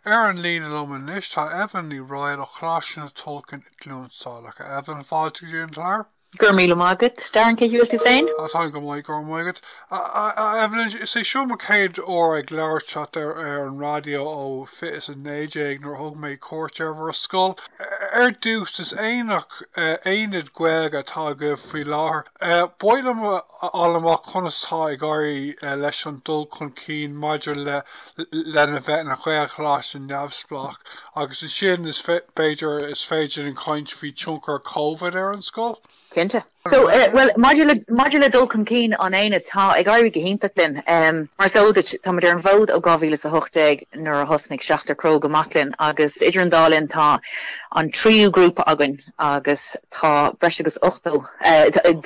Ar an líne liom anois tá Evelyn Ní Raghallaigh ó Choláiste na Tulchann i gCluain Saileach. A Evelyn, fáilte go dtí an clár. Go raibh míle maith agat, Darren, cén chaoi a bhfuil tú féin? Á, táim go maith, go raibh maith agat. A Evelyn, is é seo mo chéad uair ag labhairt leat ar an raidió ó 2019 nuair a thug mé cuairt ar bhur scoil. Ar dtús, is aonach, aonad Gaeilge atá agaibh faoi láthair. Ba mhaith liom a fháil amach conas atá ag éirí leis an dul chun cinn maidir le lena bheith ina Ghaelcholáiste neamhspleách agus ansin is b'fhéidir is féidir linn caint faoi tionchar Covid ar an scoil. Cinnte. So, bhuel, maidir le, maidir le dul chun cinn an aonaid, tá ag éirí go hiontach linn. Mar is eol duit, tá muid ar an bhfód ó 2018 nuair a thosnaigh seachtar cróga mac léinn agus idir an dá linn tá an tríú grúpa againn agus tá breis agus 80,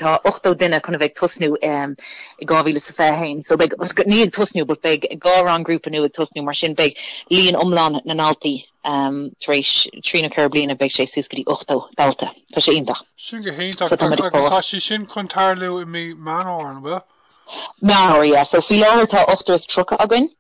tá 80 duine chun a bheith ag tosnú i 2021. So beidh, ní ag tosnú but beidh dhá rang-ghrúpa nua ag tosnú mar sin beidh líon iomlán na ndaltaí tar éis trí nó ceithre bliana beidh sé suas go dtí 80 dalta. Tá sé iontach. Sin go hiontach. So tá muid ag Agus tá fás. sé sin chun tarlú i mí Meán Fhómhair, an bhfuil? Meán Fhómhair, yeah. So faoi láthair tá ochtar is 30 againn.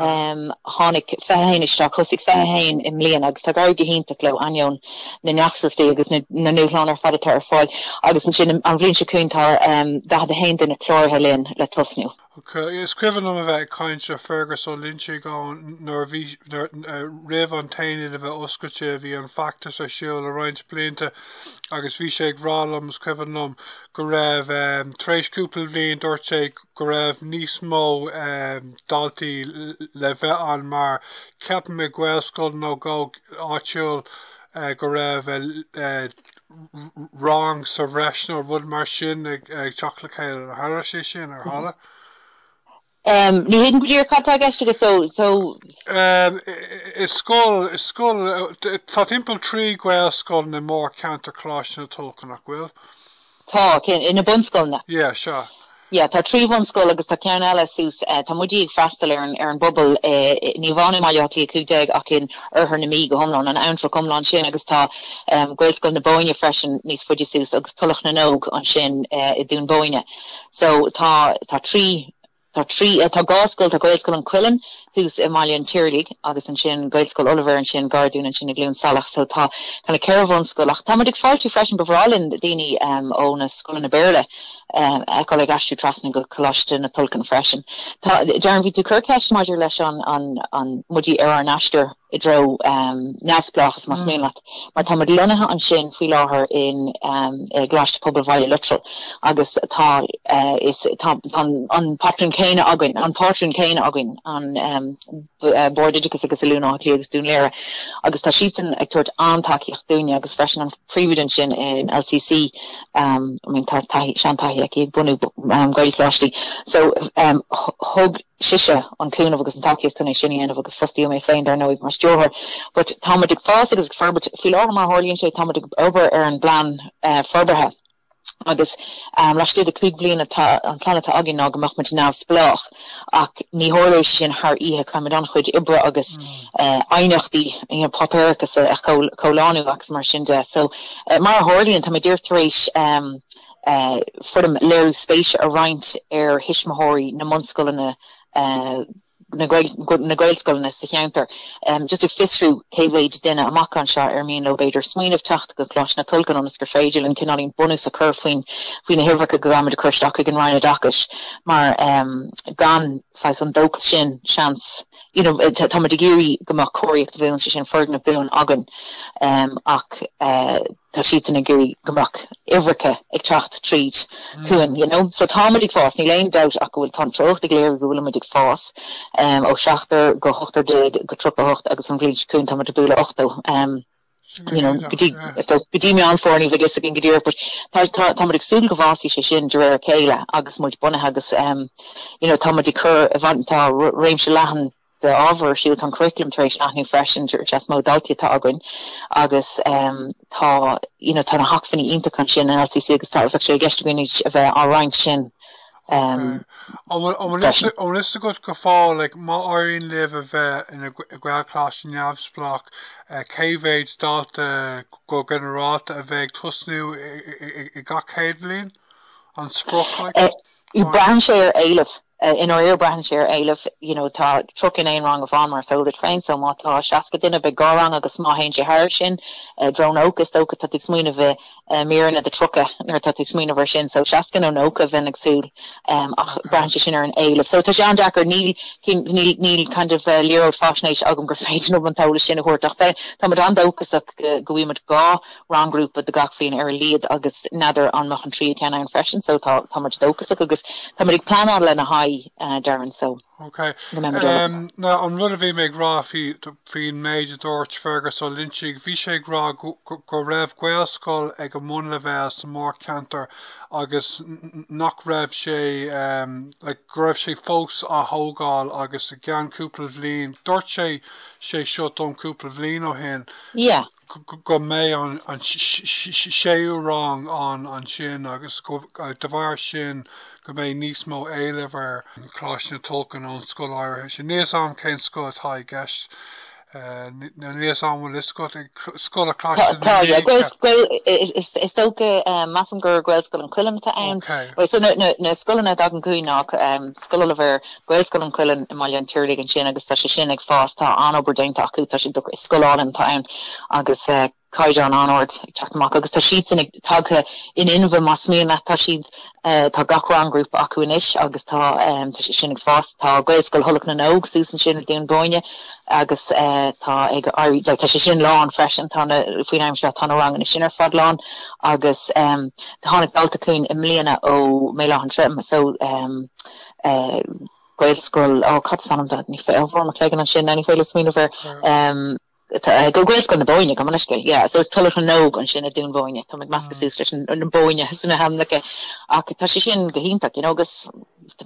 Tháinig 21 isteach, thosaigh 21 i mbliana agus tá ag éirí go hiontach leo ainneoin na ndeacrachtaí agus na ndúshlán ar fad atá ar fáil. Agus ansin an bhliain seo chugainn tá 41 duine cláraithe linn le tosnú. Is cuimhin liom a bheith ag caint le Fergus Ó Loinsigh nuair a bhí, roimh an t-aonad a bheith oscailte, bhí an feachtas ar siúl le roinnt blianta agus bhí sé ag rá liom, is cuimhin liom, go raibh, tar éis cúpla bliain dúirt sé go raibh níos mó daltaí le bheith ann mar ceapaim i Gaelscoil nó dhó áitiúil go raibh rang sa bhreis nó rud mar sin ag teacht le chéile. Ar tharla sé sin? Ar tharla? Ní thuigim go díreach cad tá i gceist agat so, so. I scoil, i scoil, tá timpeall 3 Ghaelscoileanna i mórcheantar Choláiste na Tulchann, nach bhfuil? Tá, cinn, na bunscoileanna. Yeah, sea. Yeah, tá trí bhunscoil agus tá ceann eile suas, tá muidí ag freastal ar an, ar an bpobal i, ní amháin i mBaile Átha Cliath 15 ach in oirthear na Mí go hiomlán, an abhantrach iomlán sin agus tá Gaelscoil na Bóinne freisin níos faide suas agus Tulach na nÓg ansin i Dún Bóinne. So tá, tá trí, tá trí, tá dhá scoil, tá Gaelscoil an Chuilinn thuas i mBaile an Tirialaigh agus ansin Gaelscoil Oilibhéir ansin gar dúinn ansin i gCluain Saileach. So tá kind of ceithre bhunscoil ach tá muid ag fáiltiú freisin, ba bhreá linn daoine ó na scoileanna Béarla a fheiceáil ag aistriú trasna go Coláiste na Tulchann freisin. Tá, Darren, bhí tú ag cur ceist maidir leis an, an, an, muidí ar ár n-aistear i dtreo neamhspleáchas más mian leat, mar tá muid lonnaithe ansin faoi láthair in i gColáiste Pobail Bhaile Lotrail agus tá is tá an patrún céanna againn, an pátrún céanna againn, an Bord Oideachais agus Oiliúna Átha Cliath agus Dún Laoghaire agus tá siadsan ag tabhairt an-tacaíocht dúinne agus freisin an príomhoide ansin in LCC, I mean tá taithí, seantaithí aici ag bunú Gaelcholáistí so thug sise an cúnamh agus an tacaíocht chun é sin a dhéanamh agus fostaíodh mé féin dar ndóigh mar stiúrthóir. But tá muid ag fás agus ag forbairt. Faoi láthair mar a tharlaíonn sé tá muid ag obair ar an bplean forbartha agus laistigh de 5 bliana tá an plean atá againn ná go mbeadh muid neamhspleách ach ní tharlóidh sé sin thar oíche. Caithfidh muid an-chuid oibre agus aighneachtaí, you know, páipéarachas a chomhlánú agus mar sin de. So mar a tharlaíonn tá mé díreach tar éis foirm léiriú spéise a roinnt ar thuismitheoirí na mbunscoileanna, na Gaelscoileanna sa cheantar, just ag fiosrú cé mhéid duine amach anseo ar mian leo b'fhéidir smaoineamh teacht go Coláiste na Tulchann ionas gur féidir linn cineáilín bunús a chur faoin faoi na huimhreacha go gcaithfimid a chur isteach chuig an Roinn Oideachais mar gan saghas an dóchas sin seans you know táimid ag iarraidh go mbeadh cóiríocht bhuan, sé sin foirgneamh buan againn ach tá siadsan ag iarraidh go mbeadh uimhreacha ag teacht tríd chugainn, you know. So tá muid ag fás, níl aon dabht ach go bhfuil, tá an treocht ag léiriú go bhfuil muid ag fás ó sheachtar go hochtar déag go 38 agus an bhliain seo chugainn tá muid ag bualadh 80. You know, go dtí, so go dtí Meán Fómhair ní bheidh fhios againn go díreach but tá, tá, tá muid ag súil go bhfásfaidh sé sin de réir a chéile agus muid bunaithe agus you know, tá muid ag cur i bhfeidhm, tá réimse leathan de ábhar ar siúl. Tá an curriculum tar éis leathnú freisin is mó daltaí atá againn agus tá you know tá na hacmhainní iontacha ansin in LCC agus tá bheadh sé i gceist againn a bheith á roinnt sin An bhfuil fhios agat go fóill like, má éiríonn libh a bheith ina Ghaelcholáiste neamhspleách cé mhéid dalta go ginearálta a bheidh ag tosnú i gach chéad bhliain? An sprioc like? Braitheann sé ar éileamh. I ndáiríre braitheann sé ar éileamh, you know tá 31 rang amháin mar is eol duit féin so má tá 60 duine beidh 2 rang agus má théann sé thar sin i dtreo 90 is dócha tá tú ag smaoineamh i míreanna de 30 nuair atá tú ag smaoineamh ar sin so 60 nó 90 bheinn ag súil ach braitheann sé sin ar an éileamh. So tá sé an-deacair, níl níl níl kind of liathróid faisnéise agam gur féidir liom an t-eolas sin a thabhairt ach tá muid an-dóchasach go bhfaighidh muid 2 ranghrúpa do gach bhliain ar a laghad agus n'fheadar an mbeadh an tríú ceann ann freisin so tá tá muid dóchasach agus tá muid ag pleanáil lena haghaidh Darren so Ok. go mbeidh muid eolach. Now an rud a bhí mé ag rá faoi faoin méid a dúirt Fergus Ó Loinsigh, bhí sé ag rá go go raibh Gaelscoil ag an mbunleibhéal sa mórcheantar agus nach raibh sé like go raibh sé fós á thógáil agus i gceann cúpla bhliain, dúirt sé sé seo dom cúpla bhliain ó shin, Yeah. go mbeidh an séú rang ann ansin agus de bharr sin go mbeidh níos mó éilimh ar Choláiste na Tulchann ón scoil áirithe sin. Níl 'fhios a'm cén scoil atá i gceist. Níl 'fhios a'm bhfuil 'fhios agat scoil a Choláiste na Mí. Is dócha, measaim gur Gaelscoil an Chuilinn atá ann. So na scoileanna a dtagann chugainn ná Scoil Oilibhéir, Gaelscoil an Chuilinn i mBaile an Tirialaigh ansin agus tá sé sin ag fás, tá an-obair déanta acu, tá sé is scoil álainn atá ann agus caighdeán an-ard ag teacht amach agus tá siadsan ag tagtha in inmhe más mian leat, tá siad, tá gach ranghrúpa acu anois agus tá, tá sé sin ag fás. Tá Gaelscoil Thulach na nÓg suas ansin i Dún Bóinne agus tá ag éirí, tá sé sin lán freisin, tá na, faoin am seo tá na ranganna sin ar fad lán agus tháinig dalta chugainn i mbliana ó mBéal Átha an Troim so, Gaelscoil, ó cad is ainm do, ní féidir, ó bharr mo chloigeann ansin, ní féidir liom smaoineamh air, Gaelscoil na Bóinne, gabh mo leithscéal, yeah, so is Tulach na nÓg ansin i Dún Bóinne, tá mé ag meascadh suas leis an Bóinne sna hainmneacha, ach tá sé sin go hiontach, you know, agus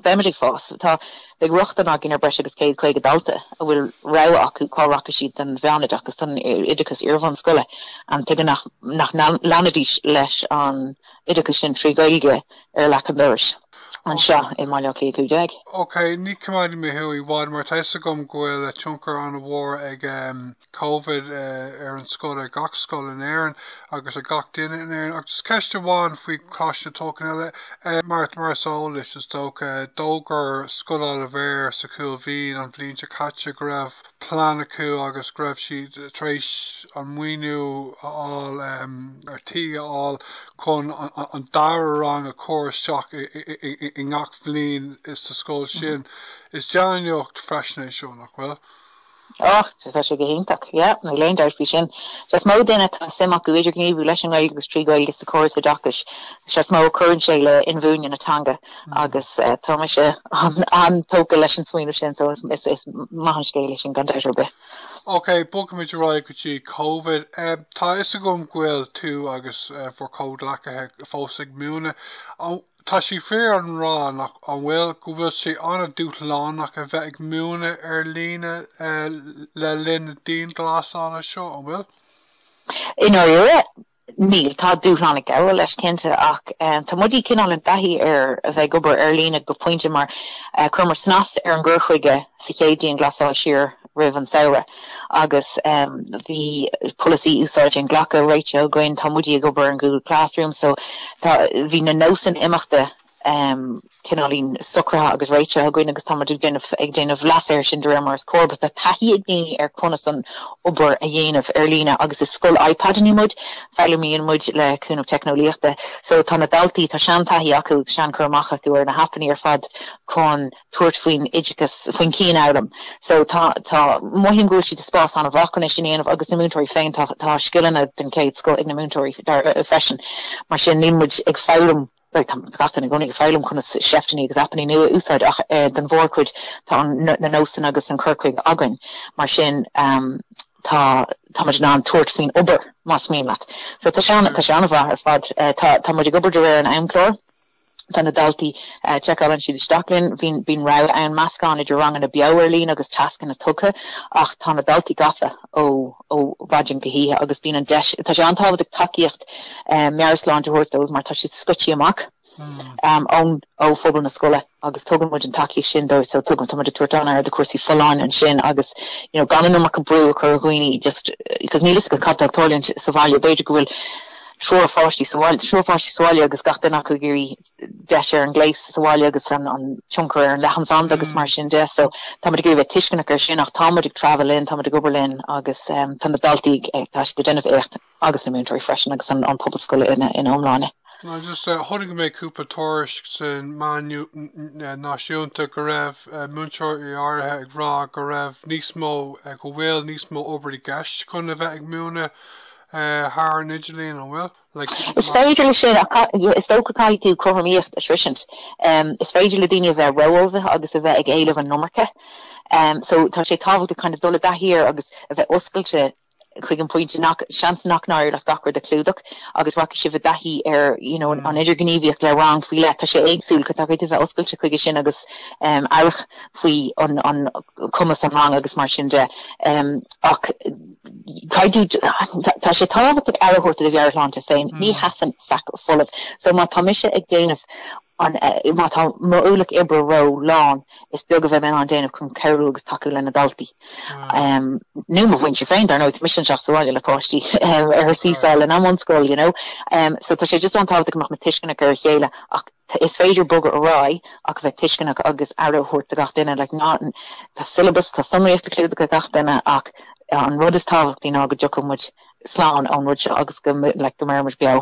beimid ag fás, tá, beidh rochtain againn ar breis agus 150 dalta a bhfuil rogha acu cá rachaidh siad don mheánoideachas, don oideachas iarbhunscoile, and tuige nach, nach leanfaidís leis an oideachas sin trí Ghaeilge ar leac an dorais anseo i mBaile Átha Cliath 15. Ok, ní choimeádfaidh mé thú i bhfad mar tá fhios agam go bhfuil tionchar an-mhór ag Covid ar an scoil, ar gach scoil in Éirinn agus ar gach duine in Éirinn. Ach just ceist amháin faoi Choláiste na Tulchann eile, mar mar is eol duit is dócha, d'fhógair Scoil Oilibhéir sa Chúil Mhín an bhliain seo caite go raibh plean acu agus go raibh siad tar éis an maoiniú a fháil, ar tí a fháil chun an dara rang a chur isteach i ngach bhliain sa scoil sin. Is dea-nuacht freisin é seo, nach bhfuil? Och, tá sé go hiontach. Yeah, níl aon dabht faoi sin. Sea is mó duine atá suim acu idirghníomhú leis an nGaeilge agus trí Ghaeilge sa chóras oideachais, sea is mó a chuireann sé le inbhuaine na teanga. Agus tá mise an-tógtha leis an smaoineamh sin so is maith an scéal é sin gan dabht ar bith. Ok, bogfaimid ar aghaidh go dtí Covid. Tá a fhios agam go bhfuil tú agus bhur comhghleacaithe fós ag múineadh. Tá sé fíor a rá, nach an bhfuil, go bhfuil sé an-dúshlánach a bheith ag múineadh ar líne le linn na dianghlasála seo, an bhfuil? I ndáiríre, Níl. Tá dúshlán ag gabháil leis, cinnte, ach tá muid cineál i dtaithí ar a bheith ag obair ar líne go pointe mar chuireamar snas ar an gcur chuige sa chéad dianghlasáil siar roimh an samhradh agus bhí polasaí úsáide inghlactha réitithe againn, tá muid ag obair ar an Google Classroom so tá, bhí na nósanna imeachta cineáilín socraithe agus réitithe againn agus tá muid ag déanamh ag déanamh leas air sin de réir mar is cóir but tá taithí ag daoine ar conas an obair a dhéanamh ar líne agus is scoil iPadanna muid, foghlaimíonn muid le cúnamh teicneolaíochta so tá na daltaí, tá seantaithí acu agus sean-chur amach acu ar na haipeanna ar fad chun tabhairt faoin oideachas, faoin cianfhoghlaim. So tá, tá, mothaím go bhfuil siad i spás an-mhaith chun é sin a dhéanamh agus na múinteoirí féin, tá, tá scileanna den chéad scoth ag na múinteoirí freisin. Mar sin níl muid ag foghlaim Bhuel, tá gach duine i gcónaí ag foghlaim conas seifteanna agus aipeanna nua a úsáid ach don mhórchuid tá na nósanna agus an cur chuige againn. Mar sin tá tá muid in ann tabhairt faoin obair más mian leat. So tá sé tá sé an-mhaith ar fad. Tá tá muid ag obair de réir an amchláir. Tá na daltaí, seiceálann siad isteach linn, bíonn bíonn rogha ann meascán idir ranganna beo ar líne agus tascanna tugtha ach tá na daltaí gafa ó ó mhaidin go hoíche agus bíonn an deis, tá sé an-tábhachtach tacaíocht meabhairshláinte a thabhairt dóibh mar tá siad scoite amach ón ó phobal na scoile agus tugann muid an tacaíocht sin dóibh so tugann, tá muid ag tabhairt an-aire do chúrsaí folláine ansin agus you know gan an iomarca brú a chur ar dhaoine just because níl fhios agat cad tá ag tarlúint sa bhaile, b'fhéidir go bhfuil. Triúr pháistí sa bhaile, triúr páistí sa bhaile agus gach duine acu ag iarraidh deis ar an ngléas sa bhaile agus an tionchar ar an leathanbhanda agus mar sin de. So tá muid ag iarraidh bheith tuisceanach air sin ach tá muid ag treabhadh linn, tá muid ag obair linn agus tá na daltaí ag, tá siad ag déanamh éacht agus na múinteoirí freisin agus an pobal scoile ina iomláine. Now just chonaic mé cúpla tuairisc sna meáin náisiúnta go raibh múinteoirí áirithe ag rá go raibh níos mó, go bhfuil níos mó obair i gceist chun a bheith ag múineadh thar an idirlíon, an bhfuil? Like, Is féidir leis sin ach is dócha caithfidh tú cothromaíocht a shroisint. Is féidir le daoine a bheith ró-ullmhaithe agus a bheith ag éileamh an iomarca. So tá sé tábhachtach kind of dul i dtaithí air agus a bheith oscailte chuig an bpointe nach, seans nach n-éireoidh leat gach rud a chlúdach agus rachaidh sibh i dtaithí ar you know an idirghníomhaíocht le rang faoi leith. Tá sé éagsúil, caithfidh tú a bheith oscailte chuige sin agus aireach faoi an an cumas an rang agus mar sin de. Ach caithfidh tú, tá sé tábhachtach aire a thabhairt do do mheabhairshláinte féin, ní sheasann sac folamh. So má tá mise ag déanamh an, má tá m'ualach oibre ró lán, is beag a bheidh mé in ann déanamh chun cabhrú agus tacú le na daltaí. Nó mo mhuintir féin, dar ndóigh, tá mise anseo sa bhaile le páistí ar Seesaw le n-am ón scoil, you know. So tá sé just an-tábhachtach go mbeadh muid tuisceanach ar a chéile ach is féidir bogadh ar aghaidh ach a bheith tuisceanach agus aire a thabhairt do gach duine. Like ná, tá syllabus, tá sonraíocht le clúdach ag gach duine ach an rud is tábhachtaí ná go dtiocfaidh muid slán ón rud seo agus go like go mbeidh muid beo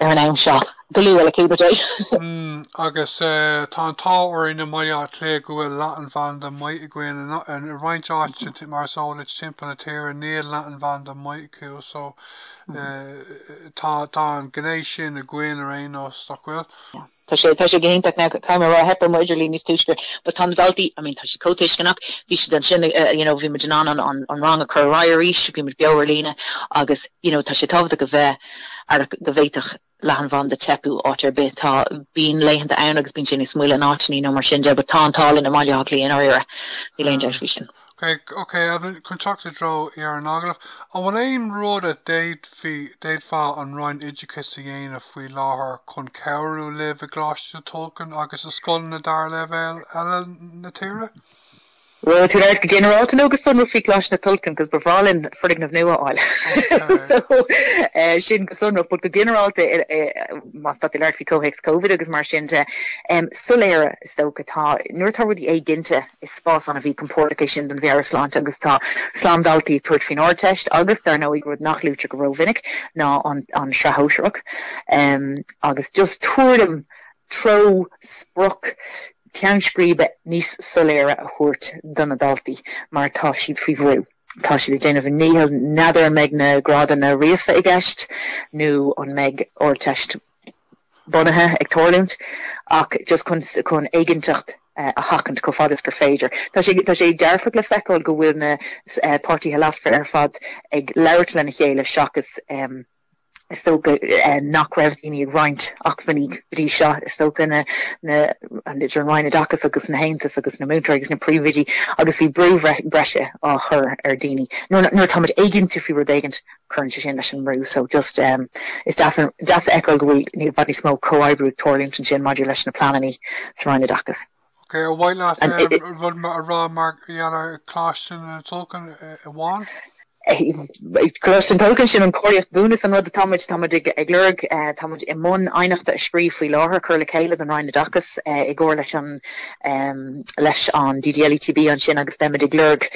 ar an am seo go luath le cúnamh Dé. Mm, agus tá an t-ádh orainn i mBaile Átha Cliath go bhfuil leathanbhanda maith againn. I roinnt áiteanna mar is eol duit timpeall na tíre níl leathanbhanda maith acu so tá tá an ghné sin againn ar aon nós, nach bhfuil? Tá sé, tá sé go hiontach now, caithfidh mé a rá, theip ar m'idirlíon níos túisce, but tá na daltaí, I mean, tá siad chomh tuisceanach, bhí siad ansin, you know, bhí muid in ann an, an, an rang a chur ar aghaidh arís, bhí muid beo ar líne agus, you know, tá sé tábhachtach a bheith aireach go bhféadfadh leathanbhanda teipeadh áit ar bith. Tá, bíonn laethanta ann agus bíonn sé níos moille in áiteanna nó mar sin de, but tá an t-ádh linn i mBaile Átha Cliath i ndáiríre, níl aon dabht faoi sin. Ok, ok, Evelyn, chun teacht i dtreo dheireadh an agallaimh, an bhfuil aon rud a d'fhéadfaí, d'fhéadfadh an Roinn Oideachais a dhéanamh faoi láthair chun cabhrú libh i gColáiste na Tulchann agus i scoileanna dara leibhéal eile na tíre? Bhfuil tú ag labhairt go ginearálta nó go sonrach faoi Choláiste na Tulchann 'cause ba bhreá linn foirgneamh nua a fháil so sin go sonrach but go ginearálta más tá tú ag labhairt faoi comhthéacs Covid agus mar sin de, soiléire is dócha tá nuair atá rudaí éiginnte Is spás an-mhíchompordach é sin don mheabhairshláinte agus tá slám daltaí ag tabhairt faoin Ardteist agus, dar ndóigh, rud nach luaitear go rómhinic ná an tSraith Shóisearach. Agus just tuairim, treo, sprioc, ceann scríbe níos soiléire a thabhairt do na daltaí mar tá siad faoi bhrú. Tá siad ag déanamh a ndícheall, n'fheadar an mbeidh na grádanna ríofa i gceist nó an mbeidh Ardteist bunaithe ag tarlúint ach just chun chun éiginnteacht a sheachaint chomh fada is gur féidir. Tá sé tá sé dearfach le feiceáil go bhfuil na páirtithe leasmhara ar fad ag labhairt lena chéile seachas is dócha nach raibh daoine ag roinnt acmhainní go dtí seo, is dócha na na idir an Roinn Oideachais agus na haontais agus na múinteoirí agus na príomhoidí agus bhí brú breise á chur ar daoine. Nuair nuair atáimid éiginnte faoi rud éigint cuireann sé sin leis an mbrú so just um is deas an deas a fheiceáil go bhfuil i bhfad níos mó comhoibriú ag tarlúint ansin maidir leis na pleananna sa Roinn Oideachais. Ok, ar mhaith leat um rud a rá mar gheall ar Choláiste na Tulchann amháin? Coláiste na Tulchann, sin an chóiríocht bhuan is an rud atá muid, tá muid ag ag lorg, tá muid i mbun aighneachta a scríobh faoi láthair, cur le chéile don Roinn Oideachais i gcomhar leis an leis an DDLETB ansin agus beimid ag lorg,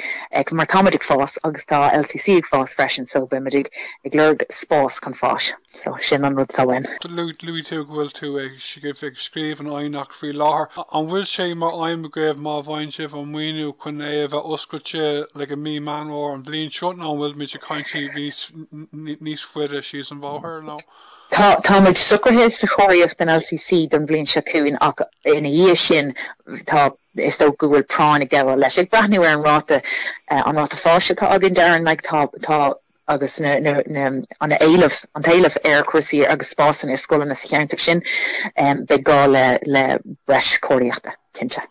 mar táimid ag fás agus tá LCC ag fás freisin so beimid ag ag lorg spás chun fáis. So sin an rud atá uainn. Luaigh tú go bhfuil tú ag ag scríobh an aighneacht faoi láthair. An bhfuil sé mar aidhm agaibh má bhfaigheann sibh an maoiniú chun é a bheith oscailte like i mí Meán Fómhair an bhliain seo nó an bhfuil muid ag caint níos níos faide síos an bhóthar nó? Tá, tá muid socraithe sa chóiríocht den LCC don bhliain seo chugainn ach ina dhiaidh sin tá, is dócha go bhfuil práinn ag gabháil leis. Ag breathnú ar an ráta, an ráta fáis atá againn, Darren, like tá, tá, agus na, na, na, an éileamh, an t-éileamh ar chúrsaí agus spásanna i scoileanna sa cheantar sin, beidh gá le, le breis cóiríochta, cinnte.